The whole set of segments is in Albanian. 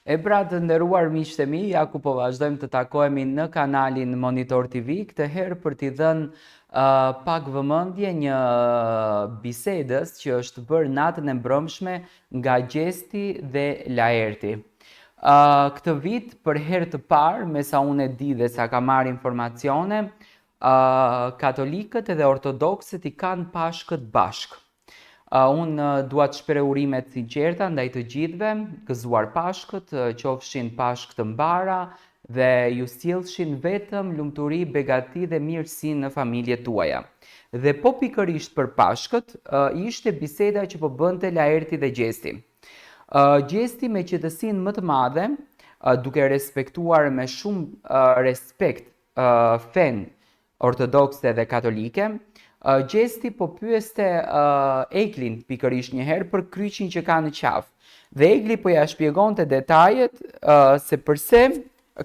E pra të nderuar miqtë e mi, ja ku po vazhdojmë të takohemi në kanalin Monitor TV, këtë herë për t'i dhënë uh, pak vëmendje një bisedës që është bërë natën e mbrëmshme nga Gjesti dhe Laerti. Uh, këtë vit për herë të parë, me sa unë e di dhe sa kam marrë informacione, uh, katolikët edhe ortodoksët i kanë pashkët bashkë. Unë dua të shpreh urime të sinqerta ndaj të gjithëve, gëzuar Pashkët, qofshin Pashkë të mbara dhe ju sjellshin vetëm lumturi, begati dhe mirësi në familjet tuaja. Dhe po pikërisht për Pashkët, ishte biseda që po bënte Laerti dhe Gjesti. Gjesti me qetësinë më të madhe, duke respektuar me shumë respekt fenë ortodokse dhe katolike, Gjesti po pyeste Eglin pikërisht një herë për kryqin që ka në qafë. Dhe Egli po ia shpjegonte detajet se përse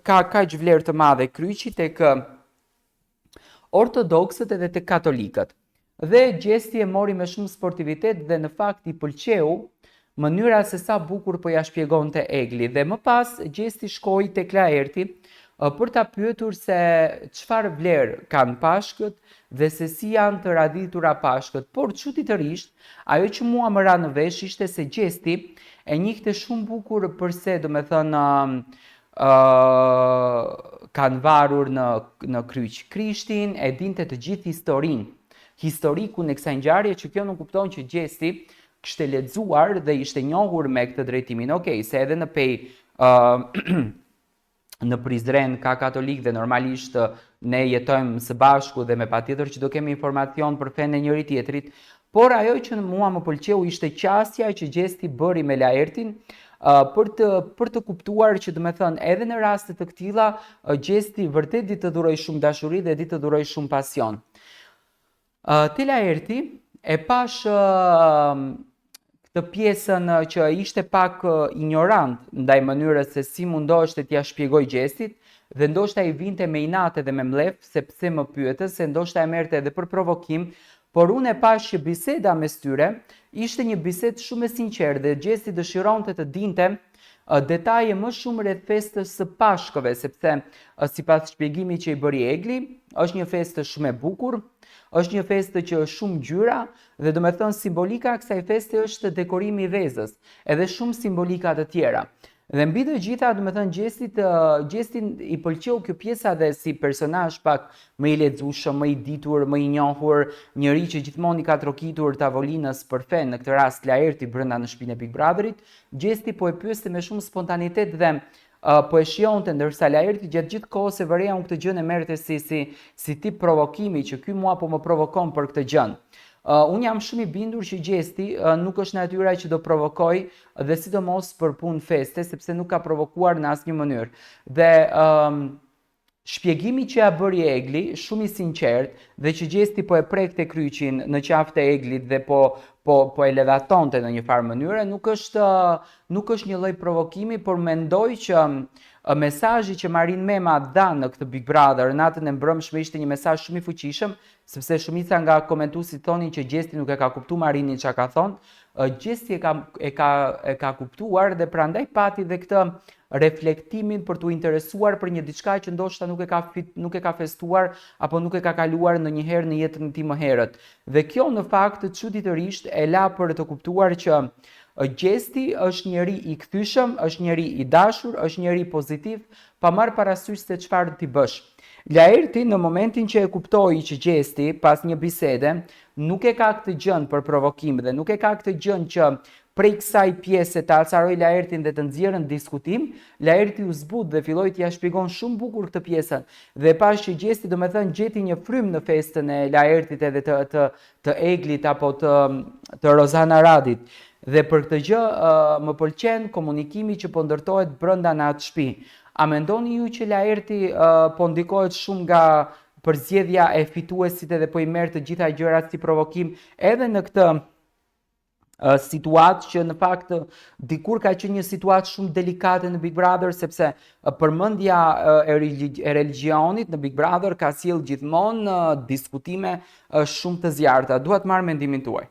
ka kaq vlerë të madhe kryqi tek ortodoksët edhe tek katolikët. Dhe Gjesti e mori me shumë sportivitet dhe në fakt i pëlqeu mënyra se sa bukur po ia shpjegonte Egli dhe më pas Gjesti shkoi tek Laerti për ta pyetur se çfarë vlerë kanë Pashkët dhe se si janë të radhitura Pashkët, por çuditërisht ajo që mua më ra në vesh ishte se Gjesti e njihte shumë bukur përse domethënë kanë varur në në kryq Krishtin, e dinte të gjithë historinë, historikun e kësaj ngjarje që kjo nënkupton që Gjesti kishte lexuar dhe ishte njohur me këtë drejtimin. Okej, se edhe në Pejë ë në Prizren ka katolik dhe normalisht ne jetojmë së bashku dhe me patjetër që do kemi informacion për fenë e njëri tjetrit, por ajo që mua më pëlqeu ishte qasja që Gjesti bëri me Laertin për të për të kuptuar që domethënë edhe në raste të këtilla Gjesti vërtet di të dhurojë shumë dashuri dhe di të dhurojë shumë pasion. Te Laerti e pashë këtë pjesën që ishte pak injorant ndaj mënyrës se si mundoheshte t'ia shpjegojë Gjestit dhe ndoshta i vinte me inat edhe me mllef se pse më pyete se ndoshta e merrte edhe për provokim, por unë e pashë që biseda mes tyre ishte një bisedë shumë e sinqertë dhe Gjesti dëshironte të dinte detaje më shumë rreth festës së Pashkëve, sepse sipas shpjegimit që i bëri Egli, është një festë shumë e bukur, është një festë që është shumë ngjyra dhe domethënë simbolika e kësaj feste është dekorimi i vezës, edhe shumë simbolika të tjera. Dhe mbi të gjitha, domethënë Gjestit, Gjestin i pëlqeu kjo pjesa dhe si personazh pak më i lexueshëm, më i ditur, më i njohur, njeri që gjithmonë i ka trokitur tavolinës për fenë, në këtë rast Laerti brenda në shtëpinë e Big Brotherit, Gjesti po e pyeste me shumë spontanitet dhe uh, po e shijonte ndërsa Laerti gjatë gjithë kohës e vëreja unë këtë gjënë e merrte si si si tip provokimi që ky mua po më provokon për këtë gjënë. Uh, unë jam shumë i bindur që Gjesti uh, nuk është natyra që do provokojë dhe sidomos për punë feste sepse nuk ka provokuar në asnjë mënyrë. Dhe uh, Shpjegimi që ia bëri Egli, shumë i sinqertë, dhe që Gjesti po e prekte kryqin në qafë të Eglit dhe po po po e ledhatonte në një farë mënyre, nuk është nuk është një lloj provokimi, por mendoj që mesazhi që Marin Mema dha në këtë Big Brother natën e mbrëmshme ishte një mesazh shumë i fuqishëm, sepse shumica nga komentuesit thonin që Gjesti nuk e ka kuptu Marinin çka ka thonë, Gjesti e ka e ka e ka kuptuar dhe prandaj pati dhe këtë reflektimin për t'u interesuar për një diçka që ndoshta nuk e ka nuk e ka festuar apo nuk e ka kaluar ndonjëherë në jetën e tij më herët. Dhe kjo në fakt çuditërisht e la për të kuptuar që Gjesti është njeri i kthyeshëm, është njeri i dashur, është njeri pozitiv, pa marrë parasysh se çfarë t'i bësh. Laerti në momentin që e kuptoi që Gjesti pas një bisede nuk e ka këtë gjënë për provokim dhe nuk e ka këtë gjënë që Prej kësaj pjese të acarojë Laertin dhe të nxjerrë në diskutim, Laerti u zbut dhe filloi t'ia shpjegon shumë bukur këtë pjesën dhe e pashë që Gjesti domethënë gjeti një frymë në festën e Laertit edhe të të të Eglit apo të të Rozana Radit dhe për këtë gjë më pëlqen komunikimi që po ndërtohet brenda në atë shtëpi. A mendoni ju që Laerti po ndikohet shumë nga përzgjedhja e fituesit edhe po i merr të gjitha gjërat si provokim edhe në këtë situatë që në fakt dikur ka qenë një situatë shumë delikate në Big Brother sepse përmendja e religjionit në Big Brother ka sjellë gjithmonë diskutime shumë të zjarrta. Dua të marr mendimin tuaj.